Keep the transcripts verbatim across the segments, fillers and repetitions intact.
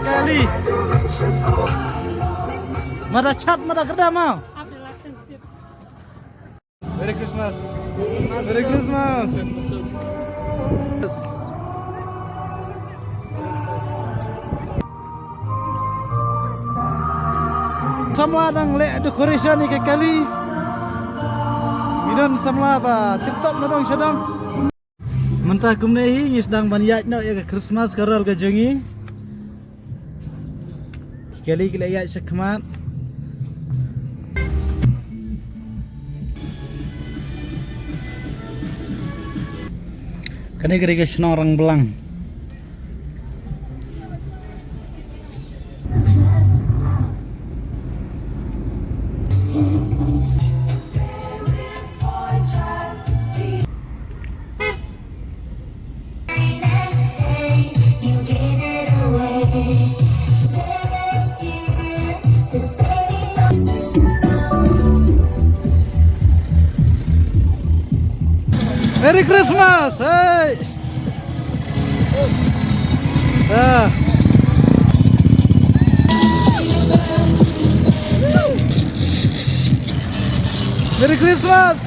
Kali. Mada chat, mada kerda mau. Merry Christmas. Merry Christmas. Samla dang leh decoration ïa ka kali. Ngi don samla ba tip top na dong sha dong. Mynta kumne hi ngi sdang ban ïaid noh ïa ka Christmas carol ka jong ngi. Ki kali ki la ïaid sha khmat. Kane ka dei ka shnong Rangblang. Merry Christmas! Hey! Ah. Merry Christmas!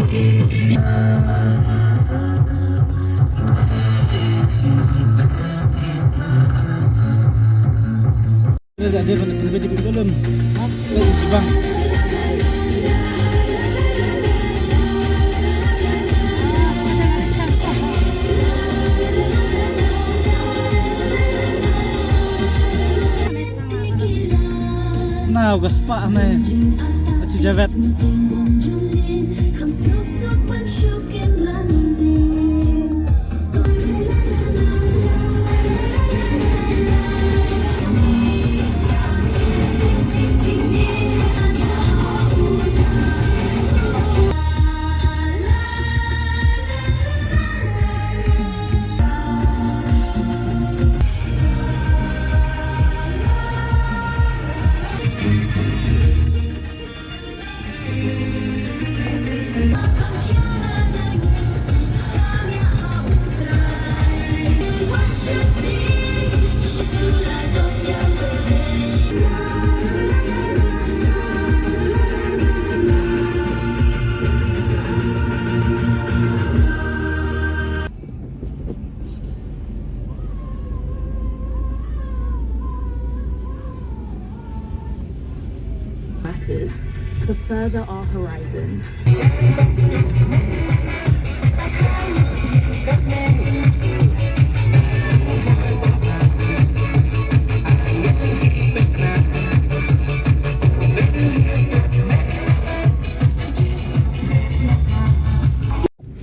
Nau ka spah ne. Achu javet. Matters to further our horizons.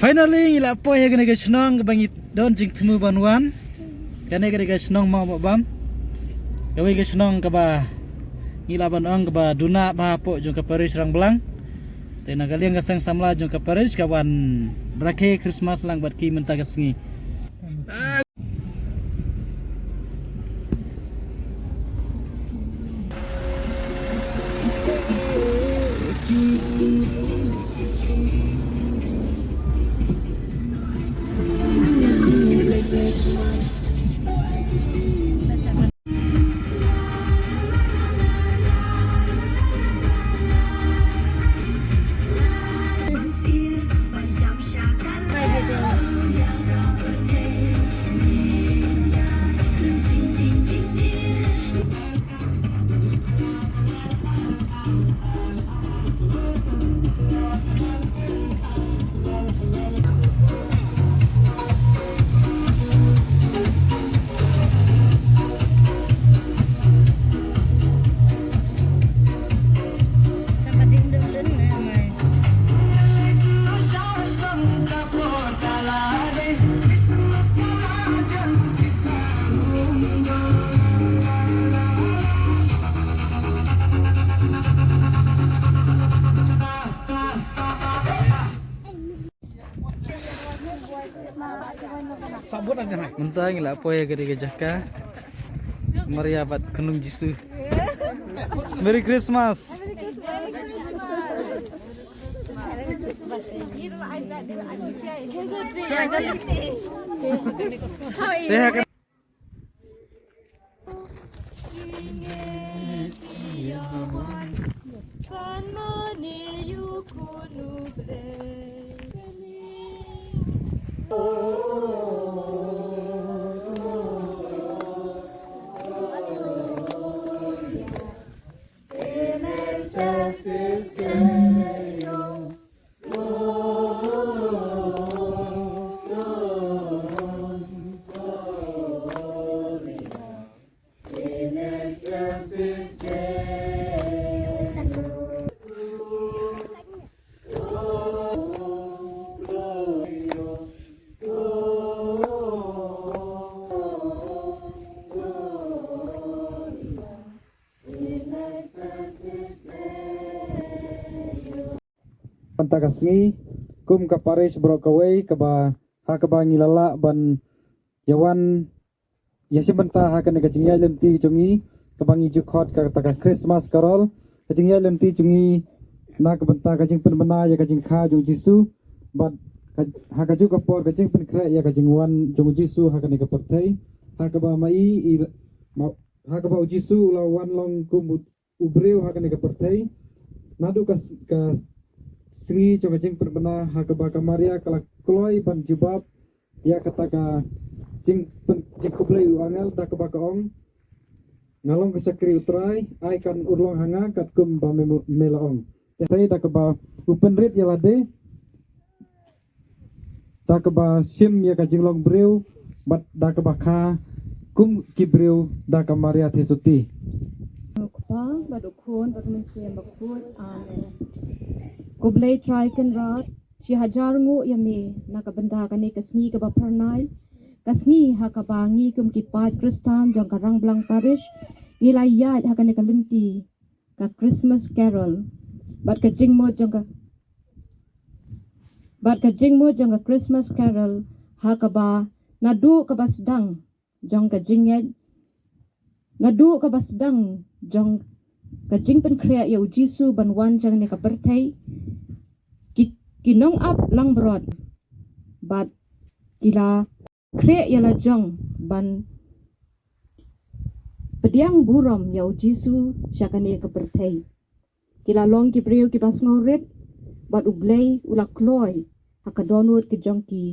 Finally, ngi la poi ha kane ka shnong kaba ngi don jingthmu ban wan. Kane ka dei ka shnong Mawbam. Kawei ka shnong kaba ngi lah ban ong kaba duna bha hapoh jong ka parish Rangblang. Te na ka liang ka seng samla jong ka parish ka wan rakhe Christmas lang bad ki mynta ka sngi. Mynta ngi la poi ha kane ka jaka Maria bad Kynrad Jisu. Merry Christmas. Te ha ka Mynta ka sngi kum ka parish baroh kawei kaba ha kaba ngi la lah ban ïa wan ïa shim bynta ha kane ka jingïaid lynti jong ngi kaba ngi ju khot kata ka Christmas Carol, ka jingïaid lynti jong ngi na ka bynta ka jingpynbna ïa ka jingkha jong u Jisu bad ka, ha kajuh ka por ka jingpynkhreh ïa ka jingwan jong u Jisu ha kane ka pyrthei, ha kaba ma i, i ma, ha kaba u Jisu u la wan long kum u u briew ha kane ka pyrthei. Naduh ka, ka Sngi jong ka jingpynbna ha kaba ka Maria ka la kloi ban jubab ïa kata ka jingpyn-, jingkhublei u angel da kaba ka ong, "Nga long ka shakri u Trai, ai kan urlong ha nga katkum ba me, me la ong." Te da kaba u pynrit ïa lade, da kaba shim ïa ka jinglong briew, bad da kaba kha kum ki briew da ka Maria Theisotti. U Kpa bad u Khun bad u Mynsiem Bakhuid. Amen. Ko Blei Trai Kynrad, shi hajar nguh ïa me na ka bynta kane ka sngi kaba phyrnai, ka sngi ha kaba ngi kum ki paid Khristan jong ka Rangblang Parish ngi la ïaid ha kane ka lynti ka Christmas Carol, bad ka jingmut jong ka, bad ka jingmut jong ka Christmas Carol ha kaba naduh kaba sdang jong ka jingngeit, naduh kaba sdang jong ka jingpynkhreh ïa u Jisu ban wan sha kane ka pyrthei, ki, ki nongap langbrot bad ki la khreh ïa la jong ban pdiang burom ïa u Jisu sha kane ka pyrthei. Ki la long ki briew kiba sngewrit, bad U Blei u la kloi ha ka dohnud ki jong ki.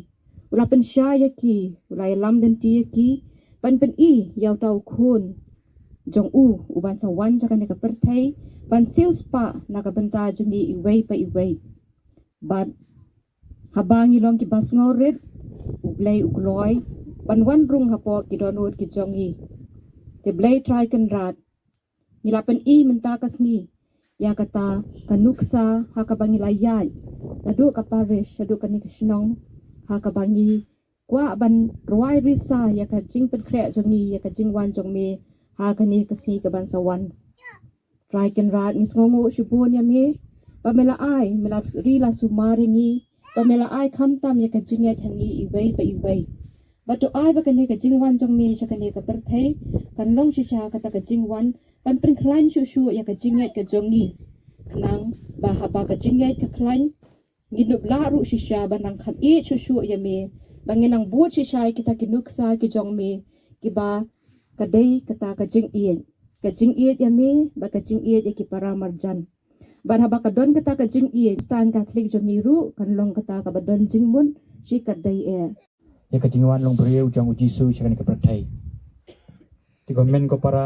U la pynshai ïa ki, u la ïalam lynti ïa ki ban pyni ïa uta u Khun jong u, u ban sa wan sha kane ka pyrthei ban siewspah na ka bynta jong ngi iwei pa iwei. Bad haba ngi long kiba sngewrit, U Blei u kloi ban wan rung hapoh ki dohnud ki jong ngi. Te Blei Trai Kynrad, ngi la pyni mynta ka sngi ïa kata ka nuksa ha kaba ngi la ïaid naduh ka parish haduh kane ka shnong, ha kaba ngi kwah ban rwai risa ïa ka jingpynkhreh jong ngi ïa ka jingwan jong me ha kane ka sngi kaban sa wan. Trai Kynrad, ngi sngewnguh shibun ïa me ba me la ai, me la ri la sumar ïa ngi, ba me la ai khamtam ïa ka jingngeit ha ngi iwei pa iwei. Bad to ai ba kane ka jingwan jong me sha kane ka pyrthei kan long shisha kata ka jingwan ban pynkhlaiñ shuh shuh ïa ka jingngeit ka jong ngi. Khnang ba haba ka jingngeit ka khlaiñ, ngin ym lah ruh shisha ban nang kham ïeit shuh shuh ïa me, ba ngin nang bud shisha ïa kita ki nuksa ki jong me, kiba ka dei kata ka jingïeit, ka jingïeit ïa me bad ka jingïeit ïa ki para marjan. Bad haba ka don kata ka jingïeit, Khristan Katholik jong ngi ruh kan long kata kaba don jingmut shi katdei eh. Ïa ka jingwan longbriew jong u Jisu sha kane ka pyrthei. Te ko hynmen ko para,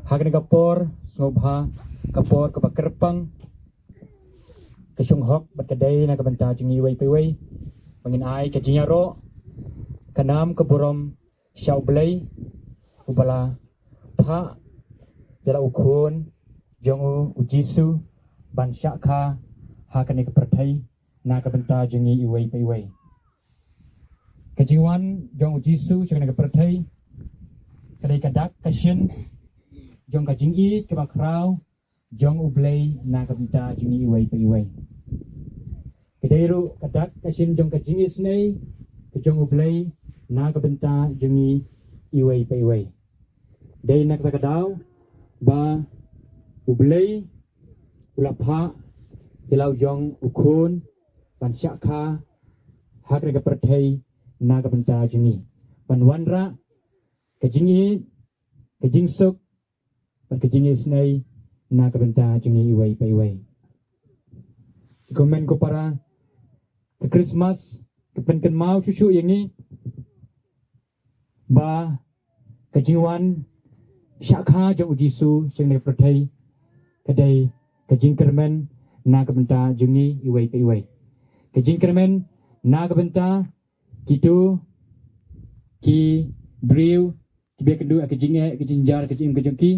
ha kane ka por sngewbha, ka por kaba kyrpang, ka shong hok bad ka dei na ka bynta jong ngi iwei pa iwei ba ngin ai ka jingïaroh, ka nam ka burom sha U Blei, uba la phah ïa la u Khun jong u, u Jisu, ban shah kha ha kane ka pyrthei na ka bynta jong ngi iwei pa iwei. Ka jingwan jong u Jisu sha kane ka pyrthei ka dei ka dak ka shin jong ka jingïeit kaba khraw jong U Blei na ka bynta jong ngi iwei pa iwei. Ka dei ruh ka dak ka shin jong ka jingisynei ka jong U Blei na ka bynta jong ngi iwei pa iwei. Dei na kata ka daw ba U Blei u la phah ïa la u jong u Khun ban shah kha ha kane ka pyrthei na ka bynta jong ngi, ban wanrah ka jingïeit, ka jingsuk bad ka jingisynei na ka bynta jong ngi iwei pa iwei. Ko hynmen ko para, ka Christmas ka pynkynmaw shuh shuh ïa ngi ba ka jingwan shah kha jong u Jisu sha kane ka pyrthei ka dei ka jingkyrmen na ka bynta jong ngi iwei pa iwei. Ka jingkyrmen na ka bynta kito ki briew kiba ïakynduh ïa ka jingeh, ka jingjynjar, ka jingim ka jong ki.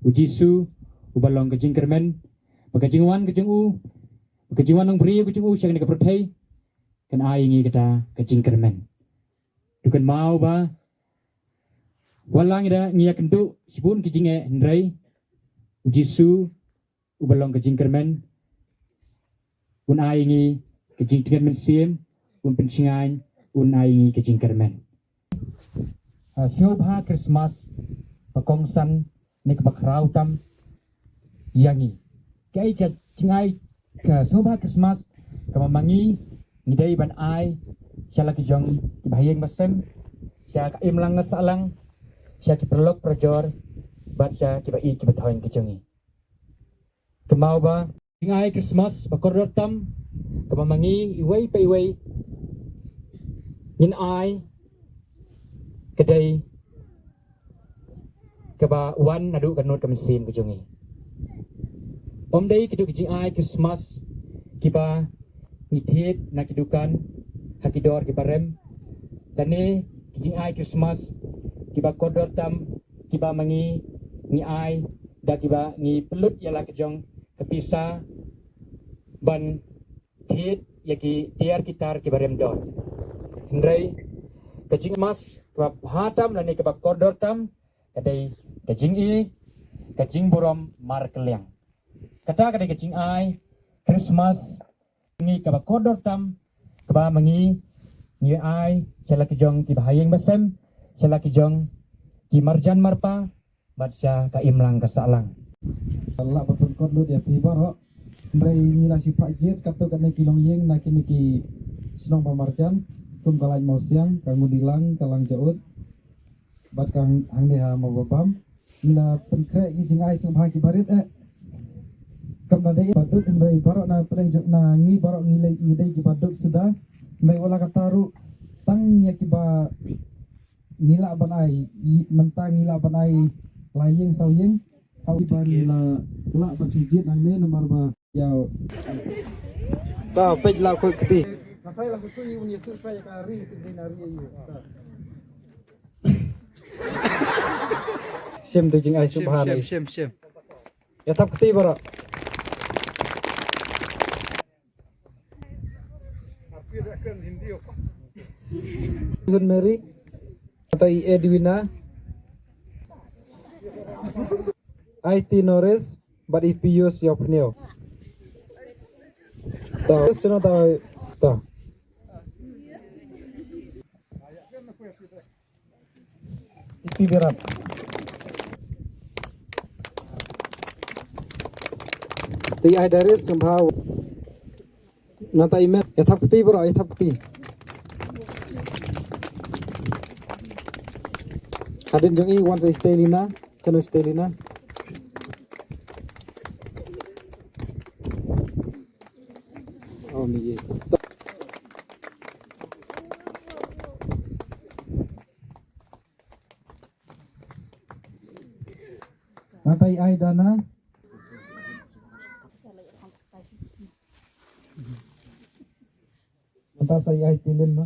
U Jisu uba long ka jingkyrmen, ba ka jingwan ka jong u, ba ka jingwan longbriew ka jong u sha kane ka pyrthei kan ai ïa ngi kata ka jingkyrmen. To kynmaw ba wat la ngi da ngi ïakynduh shibun ki jingeh, hynrei u Jisu uba long ka jingkyrmen un ai ïa ngi ka jingtngen mynsiem, un pynshngaiñ, un ai ïa ngi ka jingkyrmen. Ah, sngewbha Christmas ba kongsan ne kaba khraw tam ïa ngi. Kaei ka jingai ka sngewbha Christmas kaba ma ngi ngi dei ban ai sha la ki jong ki bahaïing basem, sha ka imlang ka sahlang, sha ki paralok parajor bad sha ki ba ïeit ki ba thoiñ ki jong ngi. Kynmaw ba jingai Christmas ba kordor tam Kaba ma ngi iwei pa iwei ngin ai ka dei kaba wan naduh ka nud ka mynsiem ka jong ngi. Ym dei kito ki jingai Christmas kiba ngi thied na ki dukan ha ki dor kiba rem, lane ki jingai Christmas kiba kordor tam kiba ma ngi ngi ai da kiba ngi pynlut ïa la ka jong ka pisa ban thied ïa ki tiar ki tar kiba rem dor. Hynrei ka jingmas kaba bha tam lane kaba kordor tam ka dei ka jingi, ka jingburom markylliang. Kata ka dei ka jingai Christmas ngi kaba kordor tam kaba ma ngi ngi ai sha la ki jong kiba ha ïing ba sem, sha la ki jong ki marjan marpa bad sha ka imlang ka sahlang. Lah ba pynkut lut ïa phi baroh. Hynrei ngi la shu phah jied katto katne ki longïing na kine ki shnong ba marjan kum ka Laitumkhrah, ka Ngudilang, ka Langjaud bad ka hang-, hangne ha Mawbabam. Ngi la pynkhreh ki jingai sngewbha kiba rit eh. Kam da dei ba duk hynrei baroh na pdeng jong na ngi baroh ngi lei ngi dei kiba duk suda. Hynrei wat la katta ruh tang ïa kiba ngi lah ban ai, i, mynta ngi lah ban ai la ïing saw ïing. Haba ngi la lah ban shu jied nangne namar ba ïa. Ta peit la khoi kti. Shem tu jingai sngewbha. Shem, shem, shem. Ïa thap kti baroh. Hun Mary, ta i Edwina, I T Norris, bad i Pius Ïawphniaw. Ta, sino ta, ta. Iti birat. Ti ai dari sembah. Nata imet, ïa thap kti bro, ïa thap kti. Hadien jong i wan sa Stelina, sano Stelina. Oh, ni ye. Nata i ai Dana. Nata sa i ai Tilin ma.